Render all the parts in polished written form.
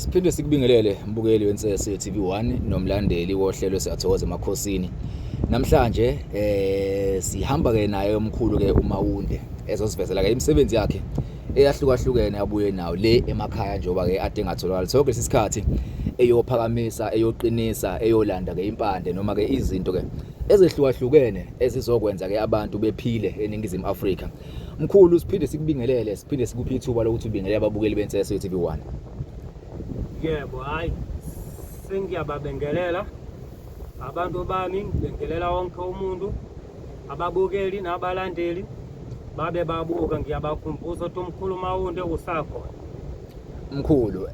Siphinde sikubingelele mbukeli weNsese TV1 nomlandeli wohlelo Siyathokoza emakhosini. Namhlanje sihamba ke naye omkhulu ke uMawunde ezosivezela ke imisebenzi yakhe eyahlukahlukene abuye nayo le emakhaya njengoba ke ade engatholakali sonke lesi sikhathi eyophakamisa, eyoqinisa, eyolanda ke impande noma ke izinto ke ezehlukahlukene ezizokwenza ke abantu bephile eNingizimu Afrika. Mkhulu, siphinde sikubingelele, siphinde sikuphe ithuba lokuthi ubingelele ababukeli beNseso TV1. Yebo, hayi, sengiyababengelela abantu bami, ngibengelela wonke umuntu, ababukeli nabalandeli babe babuka, ngiyabakhumbuza ukuthi umkhulu Mawunde usakhona. Mkhulu,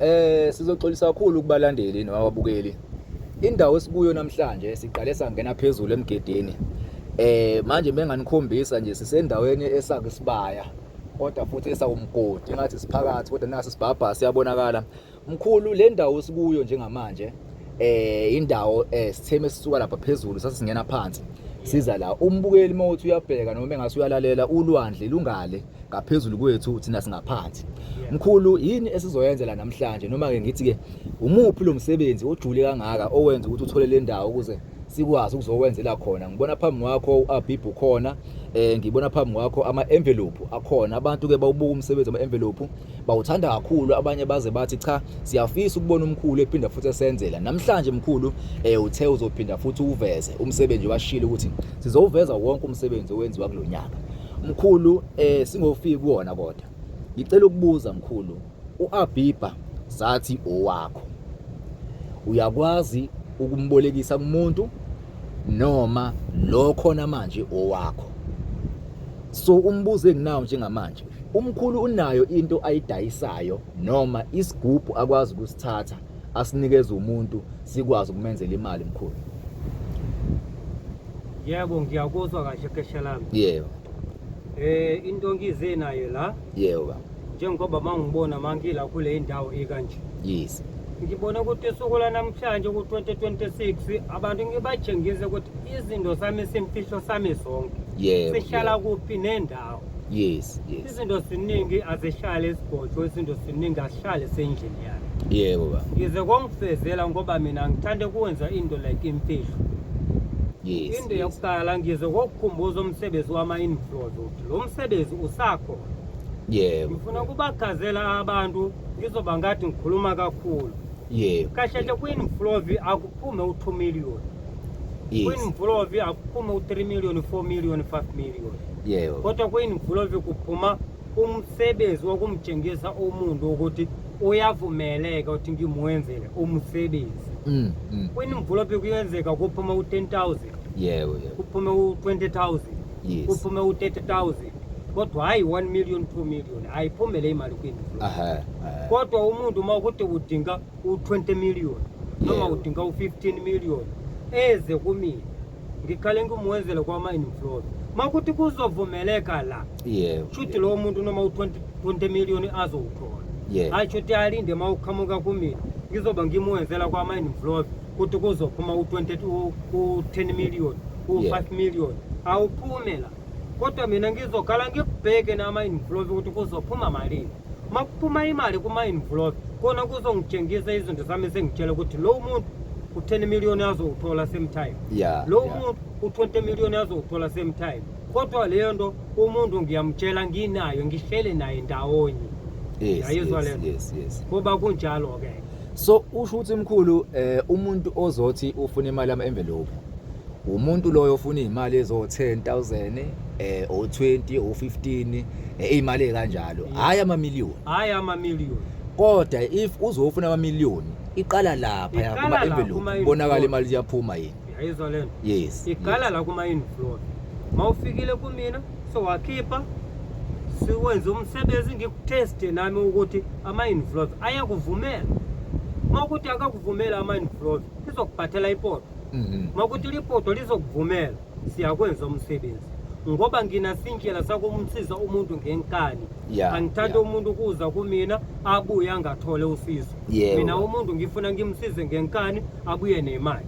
sizoxolisa kakhulu kubalandeli noma ababukeli. Indawo esikuyo namhlanje siqale sangena phezulu emgedeni. Manje benganikhombisa nje sisendaweni esakisibaya kodwa futhi esawumgodi, engathi siphakathi kodwa nasi sibhabha siyabonakala. Mkhulu, le ndawo esikuyo njengamanje indawo sitheme sisuka lapha phezulu sasingena phansi siza la. Umbukeli mawuthi uyabheka noma engase uyalalela, ulwandle lungale ngaphezulu kwethu, thina singaphansi. Mkhulu, yini esizoyenza la namhlanje, noma ke ngithi ke umuphi lo msebenzi ojule kangaka owenza ukuthi uthole le ndawo ukuze sikwazi ukuzokwenzela khona? Ngibona phambi kwakho uAbib ukhona, ngibona phambi kwakho ama envelope akhona. Abantu ke bawubuka umsebenzi ama envelope bawuthanda kakhulu, abanye baze bathi cha, siyafisa ukubona umkhulu ephinda futhi esenzela. Namhlanje mkhulu, uthe uzophinda futhi uveze umsebenzi, washilo ukuthi sizowuveza wonke umsebenzi owenziwa kulonyaka. Mkhulu, singofiki kuwona, kodwa ngicela ukubuza mkhulu, uAbiba sathi owakho, uyakwazi ukumbolekisa kumuntu noma lo khona manje owakho? So umbuzo enginawo njengamanje, umkhulu unayo into ayidayisayo noma isigubhu akwazi ukusithatha asinikeze umuntu sikwazi ukumenzela imali, mkhulu? Yebo, ngiyakuzwa kahle, khehla lami. Yebo. Into ngize nayo la, Yebo baba. njengoba mangibona mangila kule indawo ekanje, ngibona ukuthi usuku lanamhlanje ku-2026 abantu ngibatshengise ukuthi izinto sami simfihlo sami zonke, sihlala kuphi nendawo. Izinto ziningi azihlale esigodlo, izinto ziningi azihlale sendlini yami. Yebo baba. Ngize kongifezela ngoba mina ngithanda ukwenza into like imfihlo. Into yokuqala, ngize kokukhumbuza umsebenzi wama-inflows ukuthi lo msebenzi usakhona. Ngifuna ukubachazela abantu, ngizoba ngathi ngikhuluma kakhulu. Kahle nje, kwi-inflow akuphume u-2 million, kwi-inflow akuphume u-3 million, 4 million, 5 million, kodwa kwi-inflow kuphuma umsebenzi wokumtshengisa umuntu ukuthi uyavumeleka ukuthi ngimwenzele umsebenzi. Kwi-envelope kuyenzeka kuphuma u-10 000, yebo yebo kuphume u-20 000, kuphume u-30 000, kodwa hhayi 1 million, 2 million, ayiphumele imali kwi-envelope. aha aha. Kodwa umuntu uma ukuthi udinga u-20 million noma udinga u-15 million, eze kumina ngikhale ngimwenzele kwama-envelope uma kuthi kuzovumeleka la, shuthi lowo muntu noma u-20 20 million azowuthola. Hayi, shuthi alinde uma uqhamuka kumina ngizoba ngimwenzela kwama-envelope ukuthi kuzophuma u-20, u-10 million, u-5 million, awuphume la. Kodwa mina ngizokhala ngikubheke nama-envelope ukuthi kuzophuma malini. Uma kuphuma imali kuma-envelope kona kuzongitshengisa izinto zami, sengitshela ukuthi lo muntu u-10 million azowuthola same time, lo muntu u-20 million azowuthola same time. Kodwa leyo nto umuntu ngiyamtshela nginayo, ngihlele naye ndawonye. Yayizwa lento? Yes. Kuba kunjalo-ke. So usho ukuthi mkhulu, umuntu ozothi ufuna imali yama envelope, umuntu loyo ofuna imali ezo 10,000, o 20, o 15, imali ekanjalo, hayi ama million. Hhayi ama-million. Kodwa if uzofuna ama million, iqala lapha Iqala kuma la envelope, kuma bonakala envelope. imali iyaphuma yini? Yayizwa lento? Yes. Iqala la kuma-envelope. Uma ufikile kumina sowakhipha, siwenze umsebenzi, ngikutheste nami ukuthi ama-envelope ayakuvumela. Uma ukuthi akakuvumela ama-envelope, ngizokubhathela ipoto. Uma ukuthi lipoto lizokuvumela, siyakwenza umsebenzi ngoba nginasindlela sakumsiza umuntu ngenkani. Angithandi umuntu kuza kumina abuye angathole usizo. Mina umuntu ngifuna ngimsize ngenkani, abuye nemali.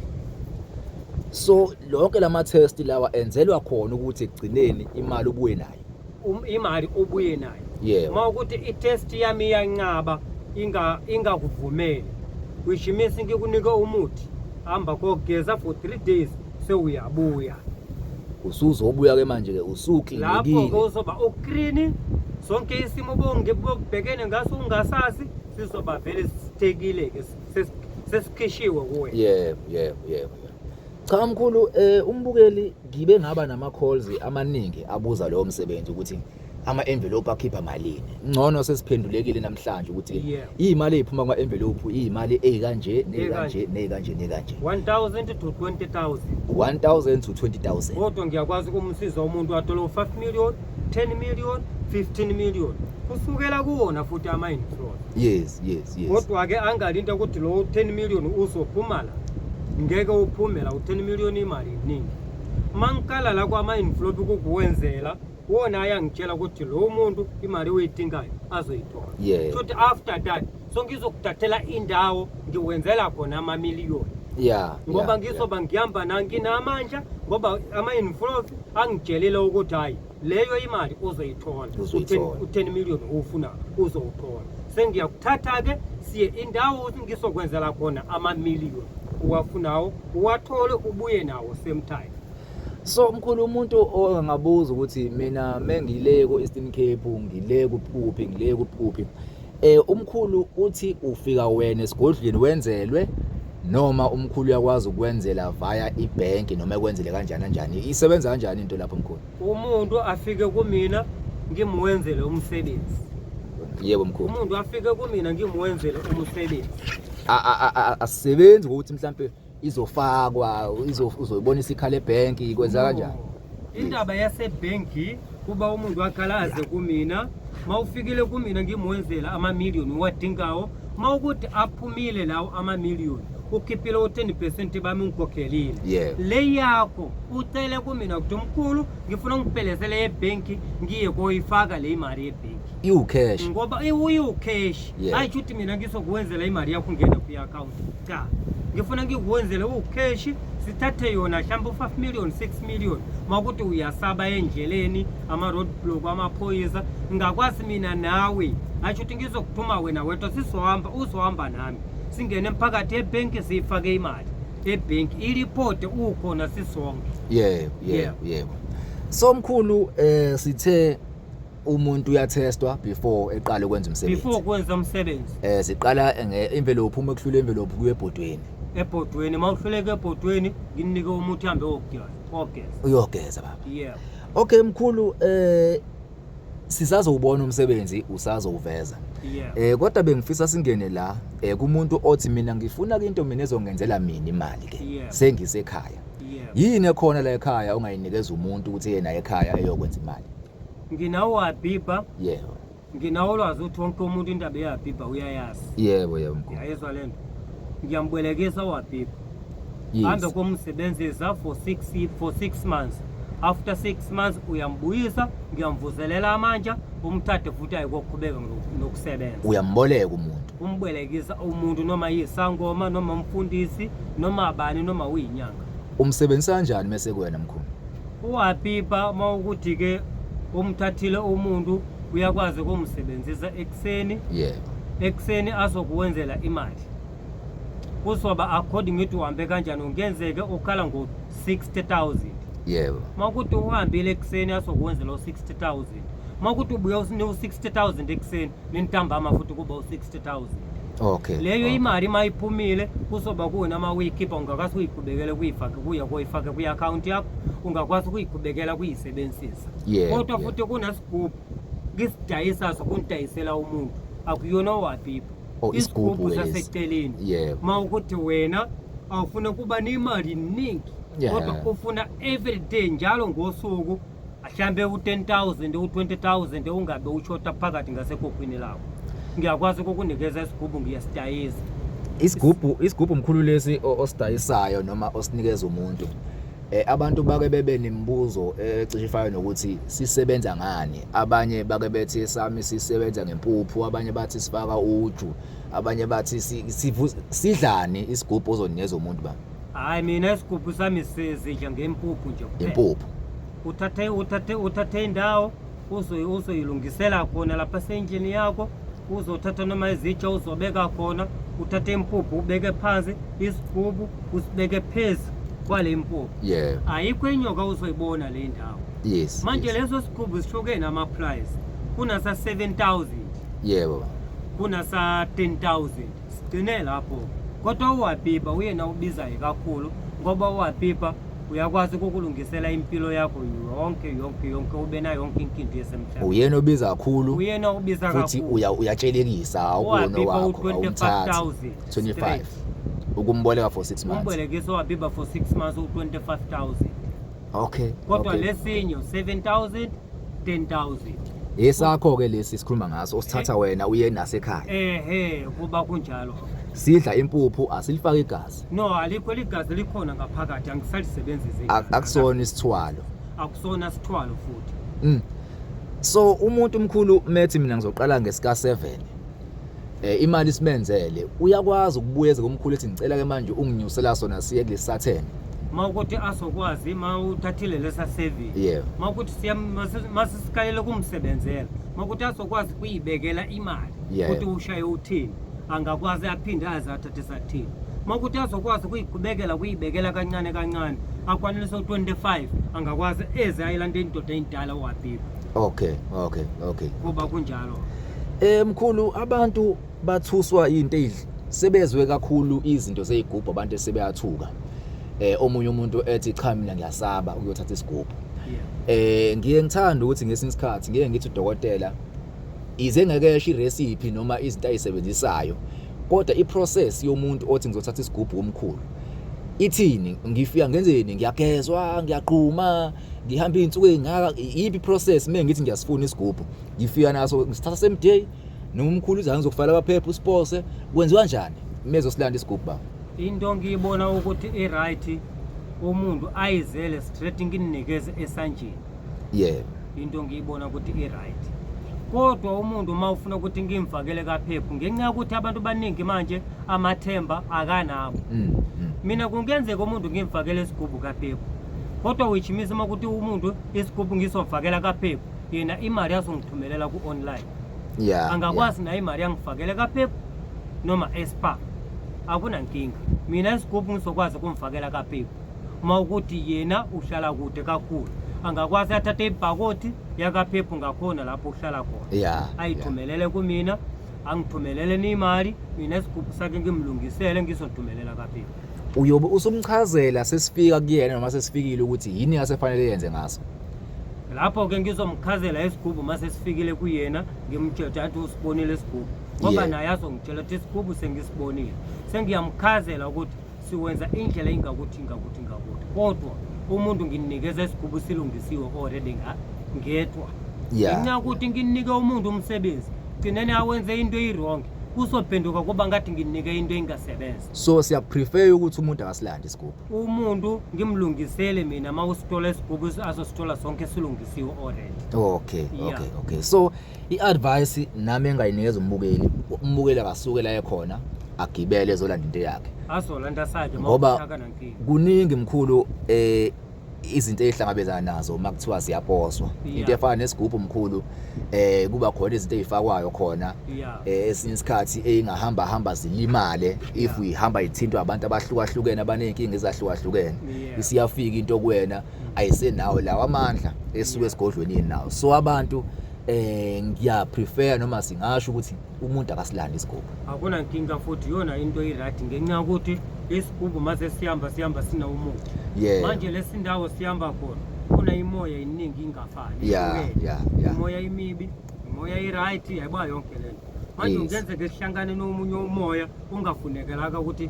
So lonke lama test lawa enzelwa khona ukuthi ekugcineni imali ubuye nayo. Imali ubuye nayo. Uma ukuthi i-test yami iyanqaba, ingakuvumeli. Which means ngikunika umuthi, hamba kogeza for 3 days, sewuyabuya. Usuzobuya ke manje ke Lapho ke usuklinekile. uzoba uclean, sonke isimo bongibhekene ngaso ungasazi, sizoba vele sithekile ke, sesikhishiwe kuwe. Yebo. Cha mkhulu, umbukeli ngibe ngaba nama calls amaningi abuza lowo msebenzi ukuthi ama envelope akhipha malini. Ngcono sesiphendulekile namhlanje ukuthi imali eziphuma kuma envelope imali ezikanje nezikanje nezikanje nezikanje. 1000 to 20,000. 1000 to 20,000. Kodwa ngiyakwazi ukumsiza umuntu athole u5 million, 10 million, 15 million. Kusukela kuwona futhi ama inflow. Yes. Kodwa ke angalinda ukuthi lo 10 million uzophuma la. Ngeke uphume la u10 million, imali iningi. Mangikala la kwama envelope kukuwenzela, wona ayangitshela ukuthi lo muntu imali uyidingayo azoyithola. Futhi after that so ngizokuthathela indawo ngiwenzela khona amamiliyoni. Ngoba ngizoba ngihamba nanginamandla, ngoba ama-envelope angitshelile ukuthi hayi, leyo imali uzoyithola. Uzoyithola. U-10 million ufuna uzowuthola. Sengiyakuthatha-ke siye indawo ngizokwenzela khona amamiliyoni uwafunawo, uwathole, ubuye nawo same time. So mkhulu, umuntu ongabuza ukuthi mina mengile ku Eastern Cape, ngile kuphi, ngile kuphi, umkhulu uthi ufika wena esigodlweni wenzelwe, noma umkhulu uyakwazi ukwenzela via ibank, noma ekwenzele kanjani kanjani, isebenza kanjani into lapho mkhulu? Umuntu afike kumina ngimwenzele umsebenzi. Yebo mkhulu. Umuntu afike kumina ngimwenzele umsebenzi. Asisebenzi ngokuthi mhlambe izofakwa, uzoyibona isikhala ebhenki, kwenza kanjani? Indaba yasebhenki kuba umuntu wakhala aze kumina. Mawufikile kumina ngimwenzela amamiliyoni uwadingawo, mawukuthi aphumile lawo amamiliyoni, ukhiphile u-10% bami, ungikhokhelile. Le yakho ucele kumina ukuthi mkhulu, ngifuna ungiphelezele ebhenki ngiye koyifaka le imali yebhenki. Iwu-cash. Ngoba iwu-cash. Hayi ukuthi mina ngizokuwenzela imali yakho ungene kwi-account, cha, ngifuna ngikuwenzele uwu-cash, sithathe yona mhlawumbe u-5 million, 6 million. Makuthi uyasaba endleleni, ama-road block, amaphoyisa, ngingakwazi mina nawe, asho ukuthi ngizokuthuma wena wedwa, sizohamba, uzohamba nami, singene emphakathi ebhenki, siyifake imali ebhenki, ilipote ukhona sisonke. Yebo. So mkhulu, sithe umuntu uyathestwa before eqala ukwenza umsebenzi. Before kwenza umsebenzi. Siqala nge-envelope, uma kuhlula envelope kuye ebhodweni. Ebhodweni, uma uhluleka ebhodweni nginike umuthi, hambe wokugeza, ogeza. Uyogeza baba. Yeah. Okay mkhulu, sisazowubona umsebenzi usazowuveza. Kodwa bengifisa singene la kumuntu othi mina ngifuna into mina ezongenzela mina imali ke. Sengisekhaya. Yini ekhona la ekhaya ongayinikeza umuntu ukuthi yena ekhaya eyokwenza imali? Nginawo Habibha. Nginawo ulwazi ukuthi wonke umuntu indaba yeHabibha uyayazi. Yebo mkhulu. Uyayizwa lento. Ngiyambolekisa uHabibha. Hambe komsebenzisa for 6 months. After 6 months uyambuyisa, ngiyamvuselela amandla, umthathe futhi ayokuqhubeka nokusebenza. Uyamboleka umuntu. Umbolekisa umuntu, noma yisangoma, noma umfundisi, noma abani, noma uyinyanga. Umsebenzisa kanjani mase kuwena mkhulu? UHabibha mawukuthi ke umthathile umuntu, uyakwazi ukumsebenzisa ekuseni. Ekuseni azokuwenzela imali. Kuzoba according ukuthi uhambe kanjani, ungenzeke ukhala ngo 60,000. Mawukuthi uhambile ekuseni azokuwenzela u-60,000. Mawukuthi ubuya usinika u-60,000 ekuseni, nentambama futhi kuba u-60,000. Leyo imali mayiphumile kuzoba kuwena uma uyikhipha, ungakwazi ukuyiqhubekela kuyifake kuya koyifake kwi-akhawunti yakho, ungakwazi ukuyiqhubekela kuyisebenzisa. Kodwa futhi kunesigubhu ngisidayisa sokunidayisela umuntu, akuyona uHabibha. Oh, isigubhu lesi. Saseceleni. Uma ukuthi wena awufuna kuba nemali iningi, kodwa ufuna every day, njalo ngosuku mhlambe u-10,000, u-20,000, ungabe ushota phakathi ngasekhukhwini lakho, ngiyakwazi ukukunikeza isigubhu, ngiyasidayisa. Isigubhu mkhulu lesi osidayisayo noma osinikeza umuntu, abantu bake bebe nemibuzo ecishe ifane nokuthi sisebenza ngani. Abanye bake bethi sami sisebenza ngempuphu, abanye bathi sifaka uju, abanye bathi sidlani isigubhu ozonikeza umuntu ba? Hhayi, mina isigubhu sami sizidla ngempuphu nje kuphela. Impuphu. Uthathe indawo uzoyilungisela khona lapha sendlini yakho, uzothatha noma izitsha uzobeka khona, Uthathe impuphu ubeke phansi, isigubhu usibeke phezu kwale mpuphu. Ayikho inyoka uzoyibona le ndawo. Manje leso sigubhu sihlukene ama-price. Kunasa 7000. Yebo. Kunasa 10000. Sigcine lapho. Kodwa uWapipa uyena ubizayo kakhulu ngoba uWapipa uyakwazi ukukulungisela impilo yakho yonke yonke yonke, ube nayo yonke inkinto yasemhlabeni. Uyena obiza kakhulu. Uyena obiza futhi kakhulu. Uyatshelekisa awukuwona uWapipa wakho, awumthathi. u-25,000. 25. Ukumboleka for 6 months. Umbolekisa uWapipa for 6 months u-25,000. Kodwa lesinye 7,000, 10,000. Esakho ke lesi sikhuluma ngaso, osithatha wena uye nasekhaya. Ehe, kuba kunjalo. Sidla impuphu, asilifaki igazi. No, alikho ligazi, likhona ngaphakathi, angisalisebenzisi. Akusona isithwalo. Akusona isithwalo futhi. So umuntu omkhulu methi mina ngizoqala ngesika 7. Imali simenzele, uyakwazi ukubuyeza komkhulu ethi ngicela ke manje unginyusela sona siye kulesa 10. Mawukuthi asokwazi mawuthathile lesa 7. Mawukuthi masisikalele kumsebenzela. Mawukuthi asokwazi kuyibekela imali. Ukuthi ushaye uthini. Angakwazi aphinde aze athathe sa 10. Mawukuthi azokwazi kuyibekela kuyibekela kancane kancane. Akwanelisa u25 angakwazi eze ayilanda indoda endala uWapipa. Kuba kunjalo. Mkhulu, abantu bathuswa into ezidla. Sebezwe kakhulu izinto zeyigubhu, abantu sebeyathuka. Omunye umuntu ethi cha mina ngiyasaba ukuyothatha isigubhu. Ngiye ngithanda ukuthi ngesinye isikhathi ngiye ngithi udokotela ize ngekesho irecipe noma izinto ayisebenzisayo, kodwa iprocess yomuntu othi ngizothatha isigubhu komkhulu ithini, ngifika ngenzeni, ngiyagezwa, ngiyaqhuma, ngihamba izinsuku ezingaka, iyiphi process mina ngithi ngiyasifuna isigubhu, ngifika naso ngisithatha same day noma umkhulu uza ngizokufaka amaphepha usipose, kwenziwa kanjani mezosilanda isigubhu baba? Into ngiyibona ukuthi i-right umuntu ayizele straight nginikeze esanjeni. Into ngiyibona ukuthi i-right. Kodwa umuntu uma ufuna ukuthi ngimfakele kaphephu, ngenxa yokuthi abantu baningi manje amathemba akanabo. Mina kungenzeka umuntu ngimfakele isigubhu kaphephu. Kodwa which means uma ukuthi umuntu isigubhu ngizomfakela kaphephu, yena imali azongithumelela ku-online. Angakwazi naye imali yangifakele kaphephu noma eSpar. Akunankinga. Mina isigubhu ngizokwazi ukumfakela kaphephu. Uma ukuthi yena uhlala kude kakhulu, angakwazi athathe ibhakoti yakaphephu ngakhona lapho uhlala khona. Ayithumelele kumina, angithumelele imali, mina isigubhu sakhe ngimlungisele ngizothumelela kaphephu. Uyobe usumchazela sesifika kuyena noma sesifikile ukuthi yini asefanele yenze ngaso. Lapho ke ngizomchazela isigubhu mase sifikile kuyena, ngimtshela athi usibonile isigubhu. Ngoba naye azongitshela ukuthi isigubhu sengisibonile. Sengiyamchazela ukuthi siwenza indlela ingakuthi ingakuthi ingakuthi. Kodwa umuntu nginikeza isigubhu silungisiwe already ngedwa. Ngenxa yokuthi nginike umuntu umsebenzi, gcineni awenze into eyi-wrong, kuzophenduka kuba ngathi nginike into engasebenzi. So siya prefer ukuthi umuntu akasilande isigubhu. Umuntu ngimlungisele mina uma usithola isigubhu azosithola sonke silungisiwe already. So i-advice nami engayinikeza umbukeli, umbukeli akasuke la ekhona agibele ezolanda into yakhe. Azolanda sakhe Ngoba mawushaka nankinga. kuningi mkhulu izinto ezihlangabezana nazo uma kuthiwa siyaposwa. Into efana nesigubhu mkhulu, kuba khona izinto ezifakwayo khona. Esinye isikhathi eyingahamba hamba zilimale if ihamba ithintwa abantu abahlukahlukene abanezinkinga ezahlukahlukene. Isiyafika into kuwena ayisenawo lawa amandla esuke esigodlweni nawo. So abantu ngiya prefer noma singasho ukuthi umuntu akasilandi isigubhu. Akunankinga futhi yona into i-right ngenxa yokuthi isigubhu mase sihamba sihamba sina umuthi. Manje lesindawo sihamba khona kuna imoya iningi ingafani. Ihlukene. Imoya imibi, imoya i-right, yayiba yonke lento. Manje kungenzeka sihlangane nomunye umoya ungafunekelaka ukuthi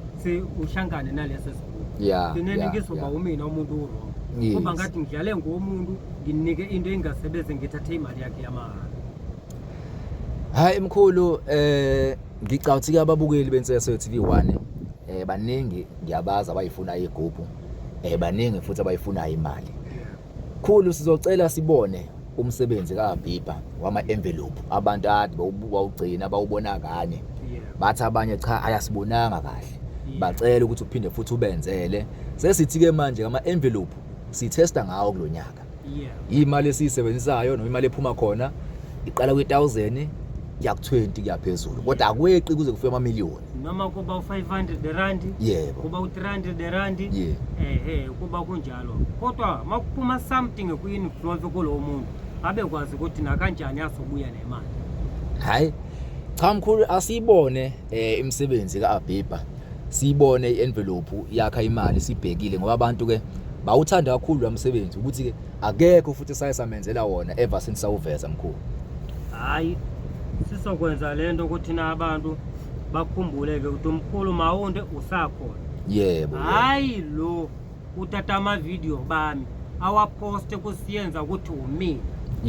uhlangane naleso sigubhu. Gcineni ngizoba umina umuntu u-wrong. Kuba ngathi ngidlale ngomuntu nginike into engasebenzi ngithathe imali yakhe yamahhala. Hayi mkhulu, ngicabanga ukuthi ababukeli benseso TV 1 baningi ngiyabaza abayifuna igubhu, baningi futhi abayifuna imali. Khulu sizocela sibone umsebenzi kaBhibha wama envelope abantu ade bawugcina bawubona kanye. Bathi abanye cha ayasibonanga kahle. Bacela ukuthi uphinde futhi ubenzele. Sesithi ke manje ama envelope sithesta ngawo kulonyaka. Imali esiyisebenzisayo noma imali ephuma khona iqala kwi 1000 kuya ku 20 kuya phezulu. Kodwa akweqi kuze kufike ama million. Noma kuba u-500 rand, Yebo. kuba u-300 rand. Yeah. Ehe, kuba kunjalo. Kodwa makuphuma something kwi-influence kulowo muntu, abekwazi ukuthi nakanjani azobuya nemali. Hayi. Cha mkhulu, asiyibone imisebenzi kaAbiba. Siyibone ienvelope yakha imali sibhekile, ngoba abantu ke bawuthanda kakhulu lo msebenzi, ukuthi ke akekho futhi saye samenzela wona ever since sawuveza mkhulu. Hayi, sizokwenza lento ukuthi na abantu bakhumbule-ke ukuthi umkhulu Mawunde usakhona. Yebo. Hayi, lo uthatha amavidiyo bami awaposte kusiyenza ukuthi umina,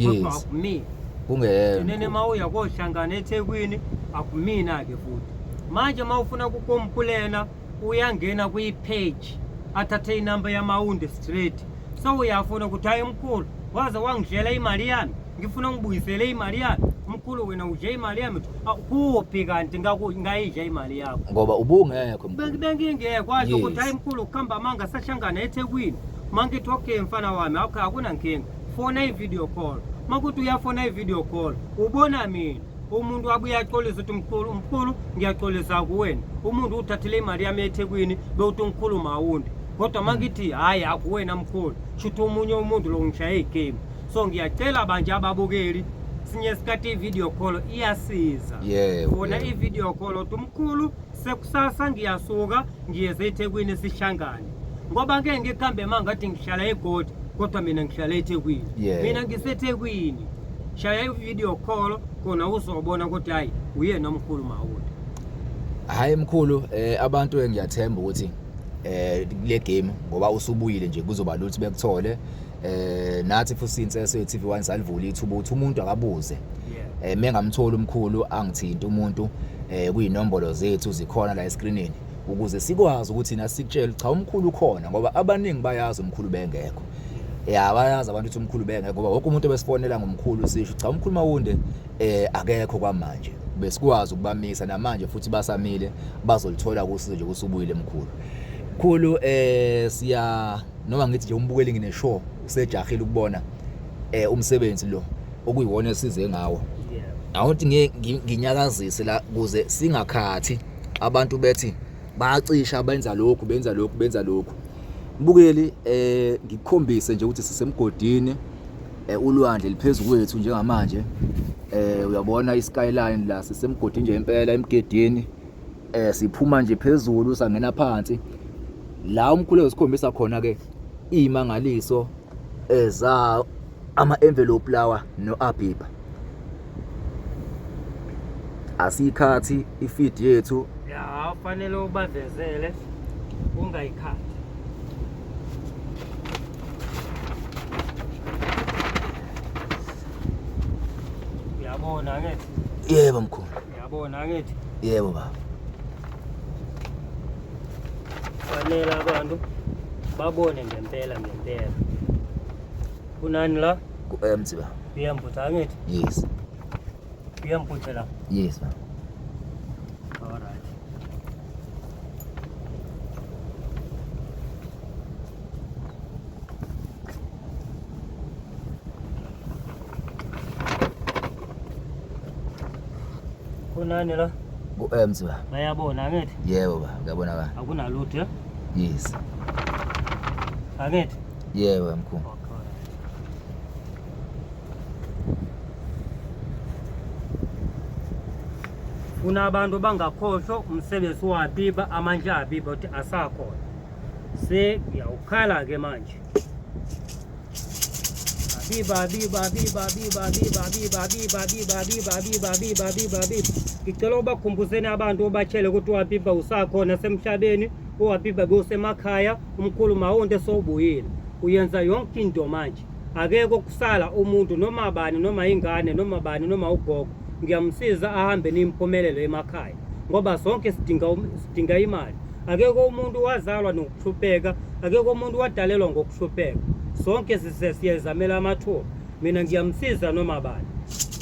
kodwa akumina. Kungeyena. Nene uma uya kohlangana eThekwini, akumina-ke futhi. Manje uma ufuna kukomplena, uyangena kwi-page, athathe inamba yaMawunde straight. So uyafuna ukuthi, hayi mkhulu, waze wangidlela imali yami, ngifuna ngibuyisele imali yami. Mkhulu, wena udle imali yami. Kuphi kanti ngayidla imali yakho? Ngoba ubungekho mkhulu. Bengingekho. Washo ukuthi, hayi mkhulu, kuhamba amanga, sahlangana eThekwini. Mangithi, okay mfana wami, okay, akunankinga, fona i-video call. Makuthi uyafona i-video call, ubona mina. Umuntu wabuye axolisa ukuthi, mkhulu, mkhulu, ngiyaxolisa kuwena, umuntu uthathile imali yami eThekwini bewuthi umkhulu Mawunde, kodwa mangithi hhayi, akuwena mkhulu, shuthi omunye umuntu lo ngishaye igame. So ngiyacela banje ababukeli, sinye isikhathi i-video call iyasiza. Fona i-video call uthi, umkhulu, sekusasa ngiyasuka ngiyeza eThekwini, sihlangane, ngoba ngeke ngikuhambe ma ngathi ngihlala eGoli kodwa mina ngihlala eThekwini. Mina ngiseThekwini. Shaya i-video call khona uzobona ukuthi hayi, uyena omkhulu Mawude. Hayi mkhulu, abantu engiyathemba ukuthi kule game, ngoba usubuyile nje, kuzoba lula ukuthi bekuthole. Nathi futhi inseso ye-TV1 salivula ithuba ukuthi umuntu akabuze. Mengamthola umkhulu, angithinti umuntu kuyinombolo zethu zikhona la escreenini, ukuze sikwazi ukuthi nasikutshele cha, umkhulu ukhona, ngoba abaningi bayazi umkhulu bengekho. Ya, bayazi abantu ukuthi umkhulu bengekho, ngoba wonke umuntu obesifonela ngomkhulu sisho cha, umkhulu Mawunde akekho kwamanje. Besikwazi ukubamisa namanje futhi basamile, bazolithola kusizo nje kusubuyile mkhulu. Mkhulu, siya noma ngithi nje umbukeli ngine sure usejahile ukubona umsebenzi lo okuyiwona esize ngawo. Awuthi nginyakazise la kuze singakhathi abantu bethi bayacisha, benza lokhu, benza lokhu, benza lokhu. Mbukeli, ngikukhombise nje ukuthi sisemgodini, ulwandle liphezulu kwethu njengamanje. Uyabona iskyline la, sisemgodini nje impela emgedini. Siphuma nje phezulu sangena phansi la umkhulu esikhombisa khona ke imangaliso eza ama envelope lawa no Abiba. Asikhathi ifeed yethu. Ya, ufanele ubavezele, ungayikhathi. Uyabona angithi? Yebo mkhulu. Uyabona angithi? Yebo baba. Fanele abantu babone ngempela ngempela. Kunani la? Ku-empty baba. Uyambutha angithi? Yes. Uyambutha la? Yes baba. Alright. Kunani la? Ku-empty baba. Bayabona angithi? Yebo baba, kuyabonakala. Akunalutho, eh? Yes. Angithi? Yebo mkhulu. Okay. Funa abantu bangakhohlwa umsebenzi waBiba, amandla aBiba ukuthi asakhona. Seyawukhala ke manje. Biba biba biba biba biba biba biba biba biba biba biba biba biba. Ngicela ubakhumbuzeni abantu, ubatshele ukuthi uWabiba usakhona semhlabeni, uWabiba bewusemakhaya, umkhulu Mawunde sowubuyile. Uyenza yonke into manje. Akekho kusala umuntu noma bani, noma ingane, noma bani, noma ugogo. Ngiyamsiza ahambe nimpumelelo emakhaya. Ngoba sonke sidinga imali. Akekho umuntu wazalwa nokuhlupheka, akekho umuntu wadalelwa ngokuhlupheka. Sonke siyazamela amathuba. Mina ngiyamsiza noma bani.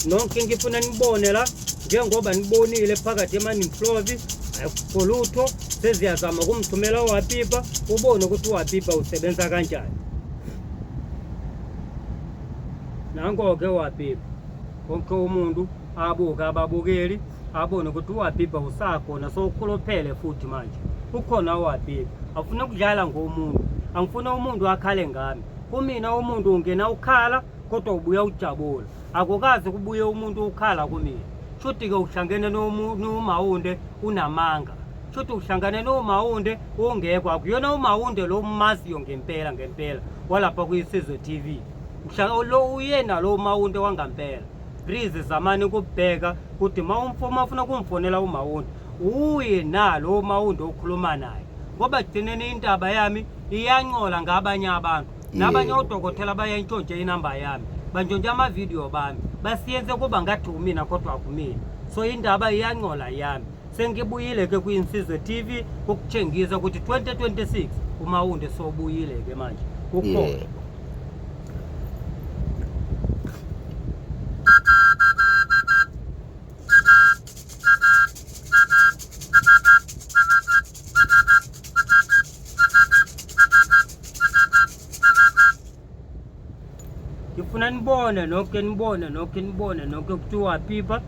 Nonke ngifuna nibone la, njengoba nibonile phakathi eManimflovi, akukho lutho, seziyazama kumthumela uWapipa, ubone ukuthi uWapipa usebenza kanjani. Nanko-ke uWapipa. Wonke umuntu abuke, ababukeli Abone ukuthi uHabibha usakhona sowukhuluphele futhi manje ukhona uHabibha. Awufuna ukudlala ngomuntu, angifuna umuntu akhale ngami. Kumina umuntu ungena ukhala kodwa ubuya ujabula. Akukaze kubuye umuntu ukhala kumina. Shuthi-ke uhlangene noMawunde unamanga. Shuthi uhlangane noMawunde ungekho. Akuyona uMawunde lo umaziyo ngempela ngempela walapha kwiSizwe TV. Lo uyena lo Mawunde wangampela. Please zamani ukubheka ukuthi uma ufuna ukumfonela uMawunde uye nalo uMawunde okhuluma naye ngoba gcineni indaba yami iyancola ngabanye abantu nabanye odokotela bayayintshontshe inamba yami bantshontshe amavidiyo bami basiyenze kuba ngathi umina kodwa akumina so indaba iyancola yami sengibuyile ke kwinsizwe TV ukutshengisa ukuthi 2026 uMawunde sobuyile ke manje ukhona. Ngifuna nibone nonke nibone nonke nibone nonke ukuthi uHabiba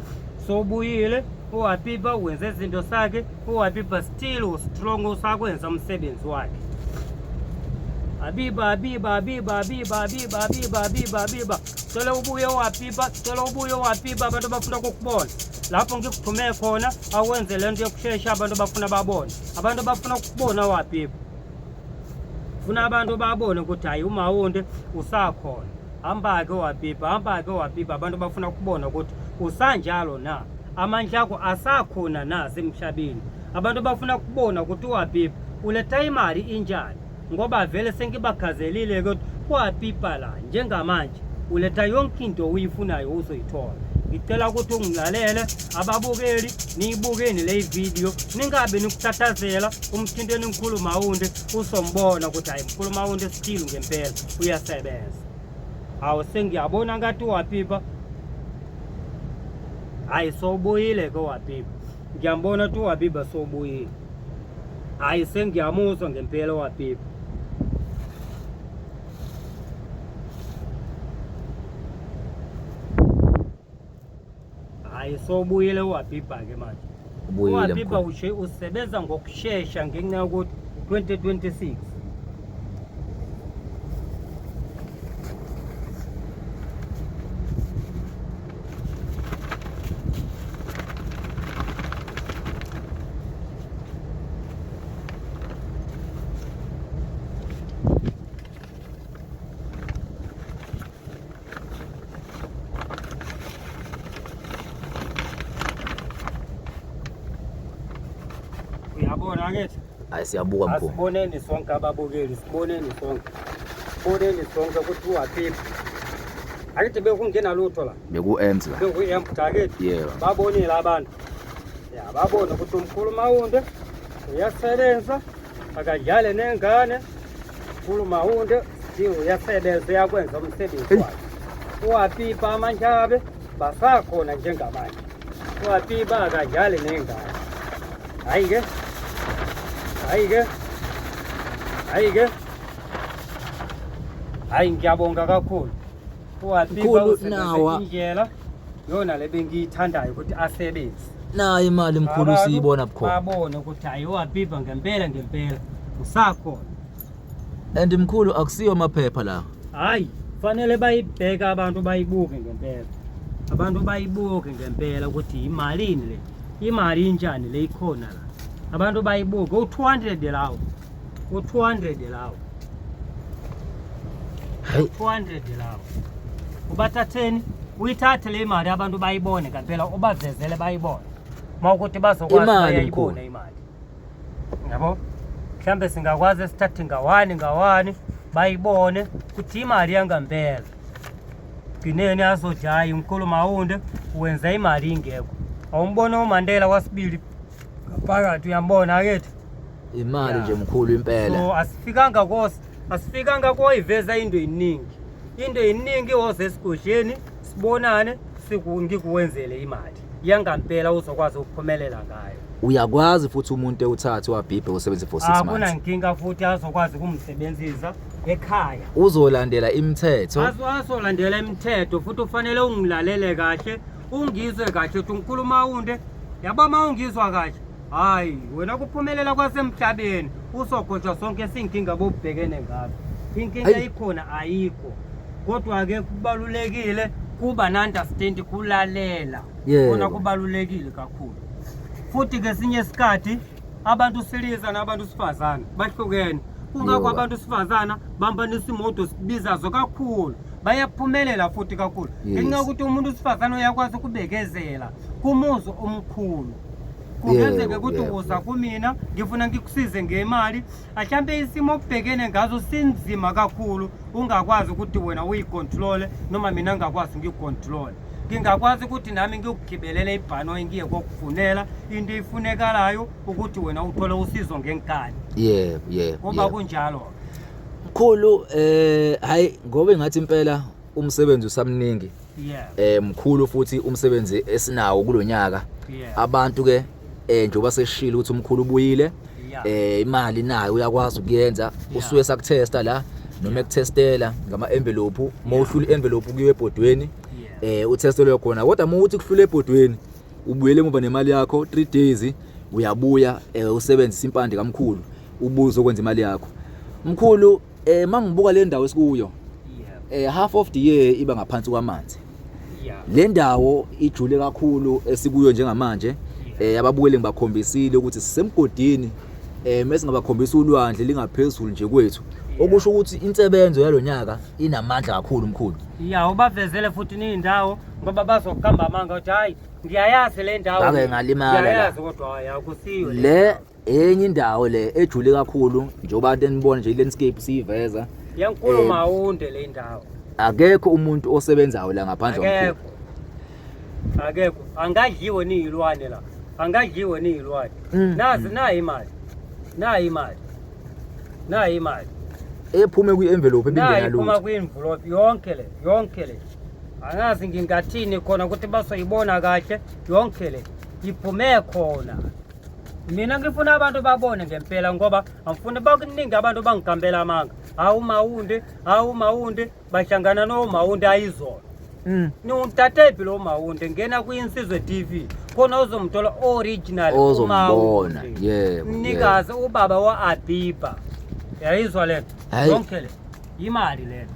sobuyile uHabiba wenze izinto sakhe uHabiba still ustrong usakwenza umsebenzi wakhe Habiba Habiba Habiba Habiba Habiba Habiba Habiba Habiba cela ubuye uHabiba cela ubuye uHabiba abantu bafuna ukukubona lapho ngikuthume khona awenze lento yokushesha abantu bafuna babone abantu bafuna ukubona uHabiba funa abantu babone ukuthi hayi uMawunde usakhona hamba-ke wabhibha hamba-ke wabhibha abantu bafuna ukubona ukuthi usanjalo na amandla akho asakhona na semhlabeni abantu bafuna ukubona ukuthi uwabhibha uletha imali injani ngoba vele sengibachazelile ukuthi kwabhibha la njengamanje uletha yonke into uyifunayo uzoyithola ngicela ukuthi ungilalele ababukeli niyibukeni le video ningabe nikutatazela umthinteni mkhulu Mawunde usombona ukuthi hayi mkhulu Mawunde still ngempela uyasebenza hawu sengiyabona ngathi wapipa hayi sobuyile ke wapipa ngiyambona ukuthi wapipa sobuyile hayi sengiyamuzwa ngempela wapipa Hayi sobuyile uHabibha ke manje. Ubuyile UHabibha mkhulu. ushe usebenza ngokushesha ngenxa yokuthi 2026. Uyabona angithi? Hayi siyabuka mkhulu. Asiboneni sonke ababukeli, siboneni sonke. Siboneni sonke ukuthi uwaphiphi. Akithi bekungena lutho la. Beku-empty la. Beku-empty akithi. Yebo. Babonile abantu. Ya babona ukuthi umkhulu Mawunde uyasebenza akadlale nengane. Mkhulu Mawunde uyasebenza uyakwenza umsebenzi wakhe. Uwapipa amantshabe basakhona njengamanje. Uwapipa akadlali nengane. Hayi ke. Hayi ke. Hayi ke. Hayi ngiyabonga kakhulu. Uwapipa Mkhulu, usebenze nawa. indlela yona le bengiyithandayo ukuthi asebenze. Nayo imali mkhulu Abantu siyibona bukhona. Babone ukuthi hayi uwapipa ngempela ngempela usakhona. And mkhulu akusiyo amaphepha la. Hayi, fanele bayibheke abantu bayibuke ngempela. Abantu bayibuke ngempela ukuthi imalini le. Imali injani le ikhona la. Abantu bayibuke u200 lawo. U200 lawo. Hayi 200 lawo. Ubathatheni uyithathe le imali abantu bayibone ngempela ubavezele bayibone. Mawukuthi bazokwazi Imali, bayayibona mkhulu. imali. Yabo? Mhlambe singakwazi sithathe ngawani ngawani bayibone ukuthi imali yangampela. Gcineni azothi hayi mkhulu Mawunde wenza imali ingekho. Awumbona uMandela kwasibili ngaphakathi uyambona akithi. Imali Ya. nje mkhulu impela. So asifikanga kos asifikanga koyiveza into eningi. Into eningi woze esigodleni sibonane siku ngikuwenzele imali. Yangampela uzokwazi ukuphumelela ngayo. Uyakwazi futhi umuntu ewuthathe wabhibhe usebenze for 6 months. Akunankinga futhi azokwazi ukumsebenzisa ekhaya. Uzolandela imithetho. Azolandela imithetho futhi ufanele ungilalele kahle, ungizwe kahle ukuthi uNkulunkulu Mawunde Yabo uma ungizwa kahle, hhayi wena kuphumelela kwasemhlabeni usogotshwa sonke sinkinga bobhekene ngazo. Inkinga Hhayi. ikhona ayikho. Kodwa-ke kubalulekile kuba ne-understand kulalela. Yebo. Kona kubalulekile kakhulu. Futhi kesinye isikhathi abantu silisa nabantu sifazane bahlukene. Kungakho Yebo. abantu sifazana bambanisa imoto sibizazo kakhulu. Bayaphumelela futhi kakhulu. Yes. Ngenxa yokuthi umuntu wesifazane uyakwazi ukubekezela kumuzi omkhulu. Kungenzeka Yebo, ukuthi yebo, uza yebo. kumina ngifuna ngikusize ngemali, mhlampe isimo okubhekene ngazo sinzima kakhulu ungakwazi ukuthi wena uyicontrole noma mina ngingakwazi ngiyicontrole. Ngingakwazi ukuthi nami ngikugibelele ibhanoyi ngiye kokufunela into efunekalayo ukuthi wena uthole usizo ngenkani. Yebo, yebo. Kuba yebo. kunjalo. Mkhulu hayi ngoba engathi impela umsebenzi usamningi. Yeah. Mkhulu futhi umsebenzi esinawo kulonyaka. Yeah. Abantu ke njengoba seshilo ukuthi umkhulu ubuyile Yeah. imali nayo uyakwazi ukuyenza usuke sakuthesta la noma ekuthestela ngama envelope mawuhlula envelope kuyiwe ebhodweni Yeah. uthestelwe khona kodwa uma uthi kuhlula ebhodweni ubuyele emuva nemali yakho 3 days uyabuya usebenzisa impande kamkhulu ubuze ukwenza imali yakho mkhulu mangibuka le ndawo esikuyo Yeah. Half of the year iba ngaphansi kwamanzi. Yeah. Le ndawo ijule kakhulu esikuyo njengamanje. Ababukeli ngibakhombisile ukuthi sisemgodini mase ngabakhombisa ulwandle lingaphezulu nje kwethu. Okusho ukuthi insebenzo yalonyaka inamandla kakhulu mkhulu. Ya, ubavezele futhi ney'ndawo ngoba bazoqamba amanga ukuthi hhayi ngiyayazi le ndawo. Ngake ngalimala la. Ngiyayazi kodwa hhayi akusiyo le. Le enye indawo le ejule kakhulu njengoba nibona nje i-landscape siyiveza. Yankulu mawunde le ndawo. Akekho umuntu osebenzayo la ngaphandle kwamkhulu. Akekho. Akekho. Angadliwe niyilwane la. Angadliwe niyilwane. Nazi nayi imali. Nayi imali. Nayi imali. Ephume kwi-envelope Nayi ebingena iphuma lutho. kwi-envelope yonke le, yonke le. Angazi ngingathini khona ukuthi bazoyibona kahle yonke le. Iphume khona. Mina ngifuna abantu babone ngempela ngoba angifuni bakuningi abantu bangigambela amanga. Hawu mawunde, hawu mawunde, bahlangana no mawunde ayizolo. Niwuntatephi lo mawunde ngena kwiNsizwe TV khona uzomthola original Ozombona, uMawunde. yebo, Mnikazi ubaba wa Abiba. Yayizwa lento. Hhayi. Yonke le imali lento.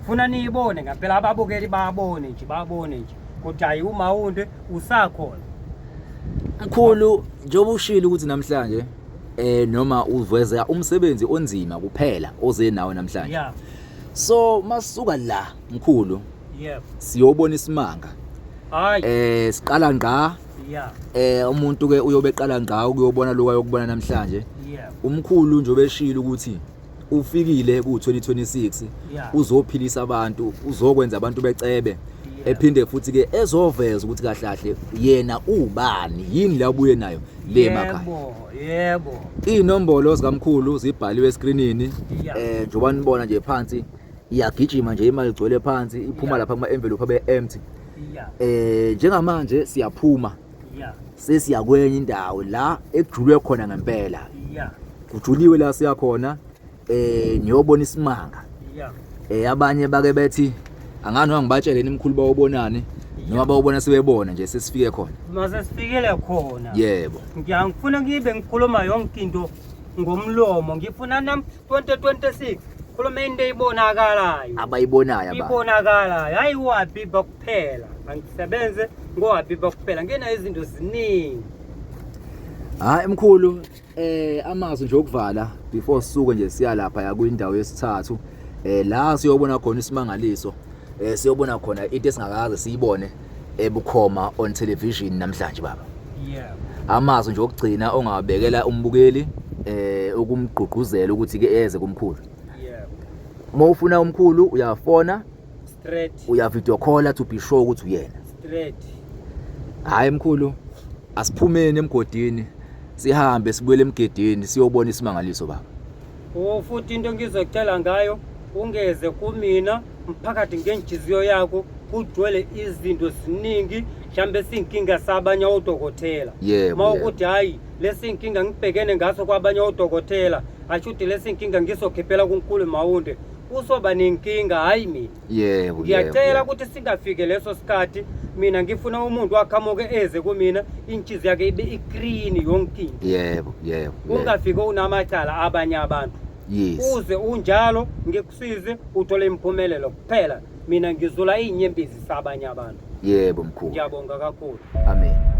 Funa niyibone ngempela ababukeli babone nje babone nje ukuthi hayi uMawunde usakhona. Mkhulu njengoba ushilo ukuthi namhlanje noma uveza umsebenzi onzima kuphela oze nawo namhlanje. Yeah. So masuka la mkhulu Yebo. siyobona isimanga. Hayi. Siqala ngqa Yeah. umuntu ke uyobe eqala ngqa ukuyobona lokho ayokubona namhlanje. Yeah. Umkhulu nje obeshilo ukuthi ufikile ku-2026 Yeah. uzophilisa abantu, uzokwenza abantu becebe. Yeah. Ephinde futhi ke ezoveza ukuthi kahle kahle yena ubani, yini la ubuye nayo le emakhaya. Yebo, yebo. Inombolo zikamkhulu zibhaliwe escreenini. Yeah. Njengoba nibona nje phansi iyagijima nje imali igcwele phansi iphuma Yeah. lapha kuma envelope abe empty. Yeah. Njengamanje siyaphuma. Yeah. Sesiya kwenye indawo la ekujulwe khona ngempela. Yeah. Kujuliwe la siya khona niyobona isimanga. Yeah. Abanye bake bethi angani wangibatshele nimkhulu bawubonani noma bawubona sebebona nje sesifike khona. Mase sifikile khona. Yebo. Ngiyangifuna ngibe ngikhuluma yonke into ngomlomo ngifuna nam 2026 khuluma into eyibonakalayo. Abayibonayo abantu. Ibonakalayo hayi uHabiba kuphela. Angisebenze ngoHabiba kuphela ngena izinto ziningi. Hayi mkhulu amazwi nje okuvala before sisuke nje siya lapha ya kwindawo yesithathu la siyobona khona isimangaliso siyobona khona into esingakaze siyibone ebukhoma on television namhlanje baba. Yeah. Amazwi nje okugcina ongawabekela umbukeli ukumgqugquzela ukuthi ke eze kumkhulu. Yeah. Uma ufuna umkhulu uyafona straight. Uya video caller to be sure ukuthi uyena. Straight. Hayi mkhulu asiphumeni emgodini sihambe sibuyele emgedini siyobona isimangaliso baba. Oh futhi into engizocela ngayo ungeze kumina mphakathi ngenhliziyo yakho kugcwele izinto ziningi mhlambe sinkinga sabanye odokotela. Yebo. Mawukuthi hayi lesinkinga ngibhekene ngaso kwabanye odokotela ashuthi lesinkinga ngizokhiphela kuNkulu Mawunde. Uzoba nenkinga, hayi mina. Yebo. Ngiyacela ukuthi singafike leso sikhathi. Mina ngifuna umuntu aqhamuke eze kumina, inhliziyo yakhe ibe i-clean yonke into. Yebo, yebo. Ungafike unamacala abanye abantu. Uze unjalo ngikusize uthole impumelelo kuphela. Mina ngizula iy'nyembezi sabanye abantu. Yebo mkhulu. Ngiyabonga kakhulu. Amen.